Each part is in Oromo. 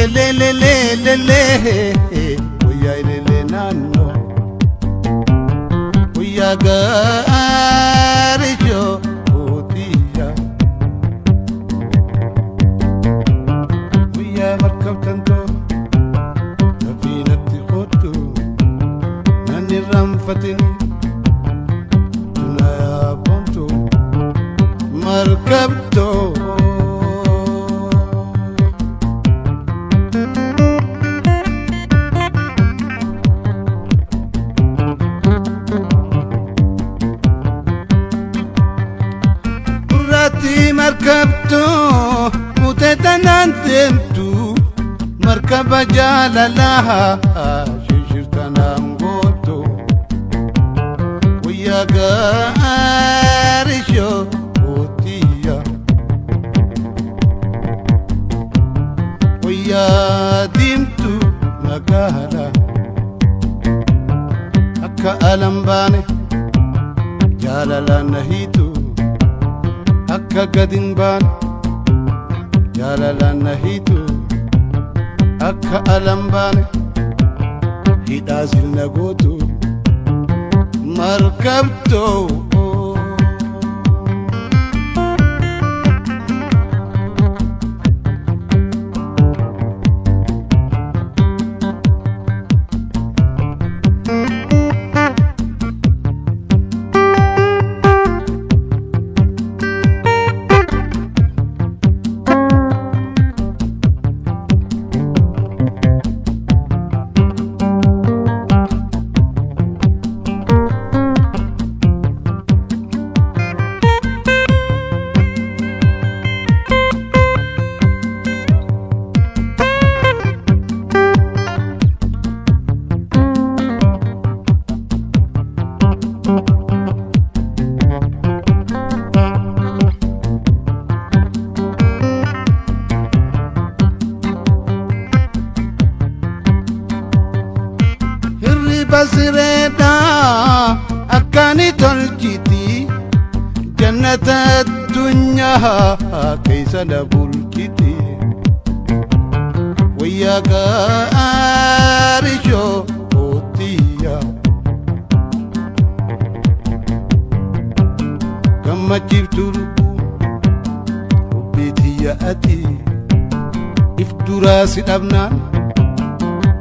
Le le le le le wayya le le nano wayya gaarijo otiya wayya markab tanto safinatti khottu nani ramfatini tunaya bontu markabto. Markabto mutetanaan deemtu markaba jaalalaa shishirtanaan gootu wayya gaarisho otiya wayya diimtu magaala akka alan baane jaalalaan na hiitu akka gadin baane jaalalaan na hiitu akka alan baane hidhaa silna gootu markabtoo. Basireedha akkaani tolchiti jannata addunyaa keessa na bulchiti wayya gaarisho otiya gammachiiftu lubbuu hubbeetiyya ati if duraa si dhabnaan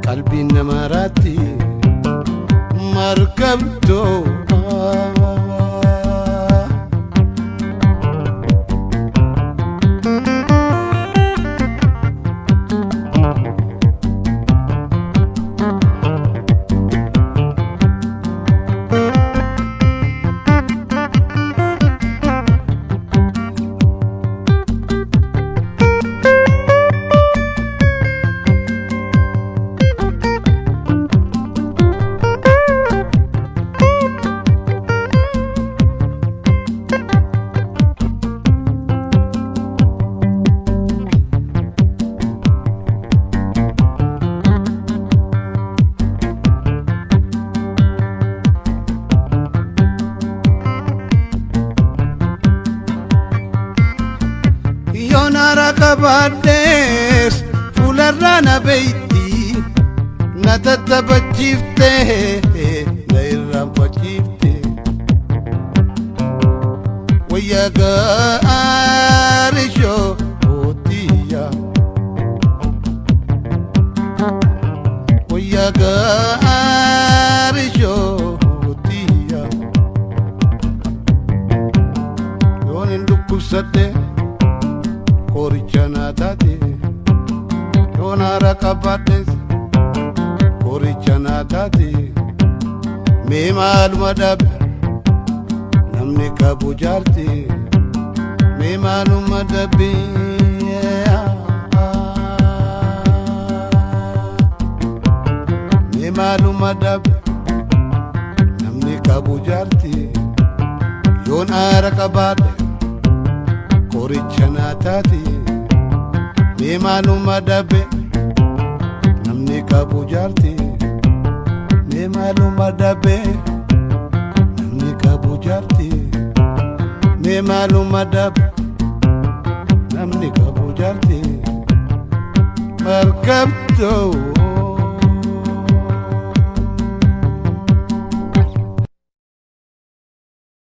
qalbiin nama raatti. Markabto yoonara qabaadhees fuularraa na beeyti na tattabachiifte na irraanfachiifte wayya gaarisho otiya wayya gaarisho otiya yoon hin dhukkubsadhe qoricha naa taate yoon haara qabaadhes qoricha naa taate mee maaluma dhabe namni qabu jaarti mee maaluma dhabe mee maaluma dhabe namni qabu jaarti yoon haara qabaadhe qoricha naa taate mee maaluma dhabe namni qabu jaarti mee maaluma dhabe namni qabu jaarti mee maaluma dhabe namni qabu jaarti. Markabtoo.